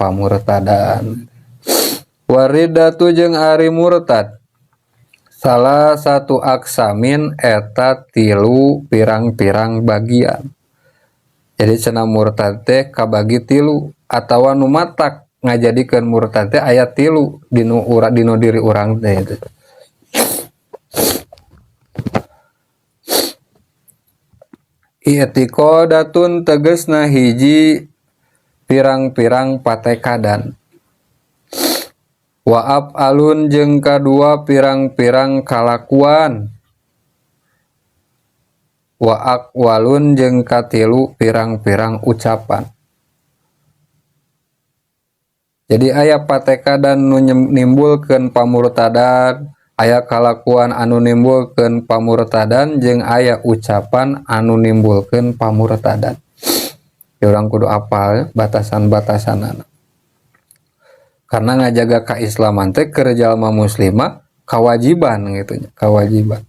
pamurtadan. Waridatu jeung ari murtad salah satu aksamin eta tilu pirang-pirang bagian. Jadi cenah murtad teh kabagi tilu atawa nu matak ngajadikeun murtad teh aya tilu dinu ura dinu diri urang teh itu. I'tiqadatun tegesna hiji pirang-pirang patekadan. Wa af'alun jeung kadua pirang-pirang kalakuan. Wa aqwalun jeung katilu pirang-pirang ucapan. Jadi aya patekadan nu nimbulkeun pamurtadan, aya kalakuan anu nimbulkeun pamurtadan jeung aya ucapan anu nimbulkeun pamurtadan. Ya urang kudu apal batasan-batasanana. Karena ngajaga keislaman teh keur jalma muslimah kewajiban gitu nya, kewajiban.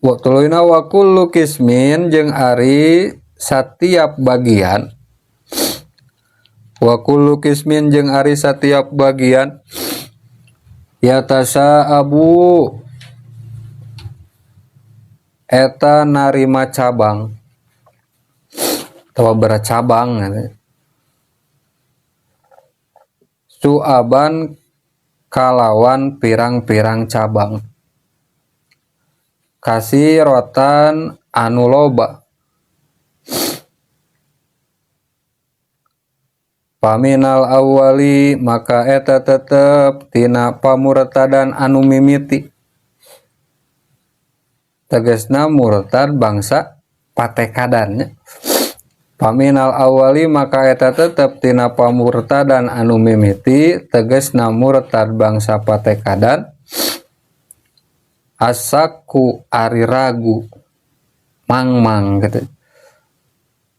Wa tuluyna wa kullu kismin jeung ari satiap bagian. Wa kullu kismin jeung ari satiap bagian yatasaabu eta narima cabang atawa bercabang gitu. Suaban kalawan pirang-pirang cabang kasirotan anu loba paminal awali maka eta tetep tina pamurtadan anu mimiti tegesna murtad bangsa patekadannya. Paminal awali maka eta tetep tina pamurtadan anu mimiti tegesna murtad bangsa patekadan asaku ari ragu mangmang gitu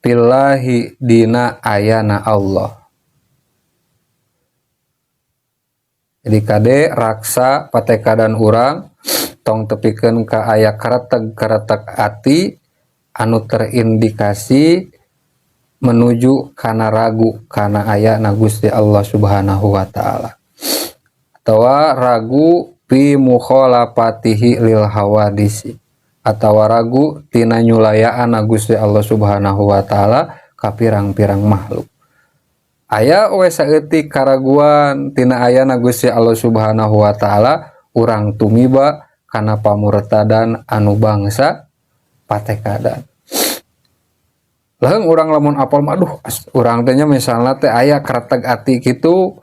billahi dina ayana Allah. Jadi kade raksa patekadan urang tong tepikeun ka aya kareteg-kareteg ati anu terindikasi menuju kana ragu kana ayana Gusti Allah Subhanahu wa taala atawa ragu fi mukhalafatihi lil hawadisi atawa ragu tina nyulayaan Gusti Allah Subhanahu wa taala ka pirang-pirang makhluk. Aya we saeutik karaguan tina ayana Gusti Allah Subhanahu wa taala urang tumiba kana pamurtadan anu bangsa patekadan. Leung urang lamun apal mah aduh urang teh nya misalna teh aya kareteg ati kitu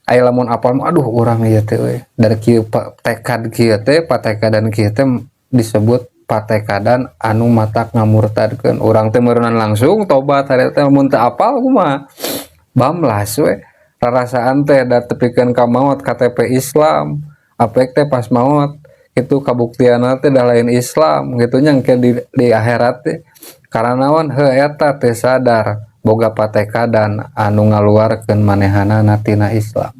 aya lamun apal mah aduh urang ieu teh we dari kieu tekad kieu teh patekadan kieu teh disebut patekadan anu matak ngamurtadkeun urang teh meureunnan langsung tobat hari teh mun teu apal kumaha bamlas we rarasaan teh da tepikeun ka maot KTP Islam apek teh pas maot itu kabuktianna teh da lain Islam gitu nya engke di akhirat teh karena naon heuh eta teh sadar boga patekadan anu ngaluarkeun manehanana tina Islam.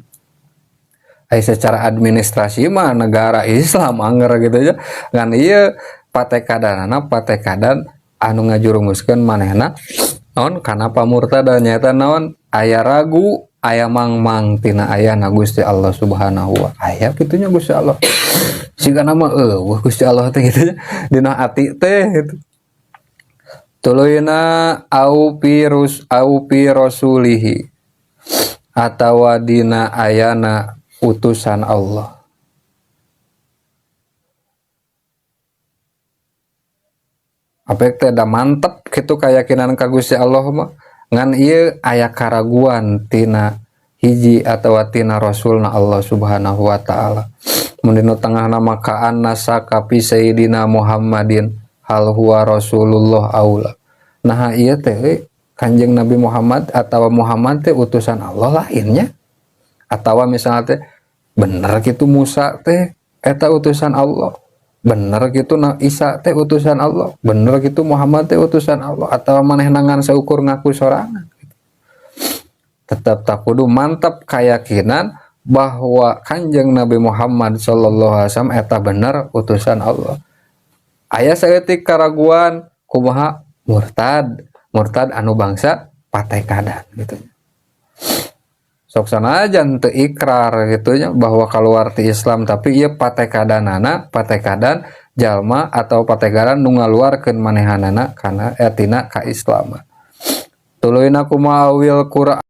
Ai secara administrasi mah negara Islam anger gitu nya ngan ieu patekadanana patekadan anu ngajurumuskeun manehna naon kana pamurtadan nyaeta naon aya ragu aya mangmang tina ayana Gusti Allah Subhanahu wa aya kitu nya Gusti Allah sigana mah eueuh Gusti Allah teh kitu nya dina ati teh gitu. Tuluyna au pirus au pi rasulihi atawa dina ayana utusan Allah. Apek teh da mantep kitu keyakinan ka Gusti Allah mah ngan ieu aya karaguan tina hiji atawa tina rasulna Allah Subhanahu wa taala. Mun dina tengahna maka annasa ka fi sayidina Muhammadin hal huwa rasulullah aula. Nah ieu teh Kanjeng Nabi Muhammad atawa Muhammad teh utusan Allah lainnya. Atawa misalnya teh bener kitu Musa teh eta utusan Allah. Bener kitu Isa teh utusan Allah. Bener kitu Muhammad teh utusan Allah atawa manehna ngan saukur ngaku sorangan. Tetap tak kudu mantap keyakinan bahwa Kanjeng Nabi Muhammad sallallahu alaihi wasallam eta bener utusan Allah. Aya saeutik karaguan kumaha murtad, murtad anu bangsa patekadan gitu. Sok sanajan teu ikrar gitu nya bahwa keluar ti Islam, tapi ieu patekadanana patekadan jalma atau patekadan nu ngaluarkeun manehanana kana tina ka Islam. Tuluyna kumaha? Awil Quran.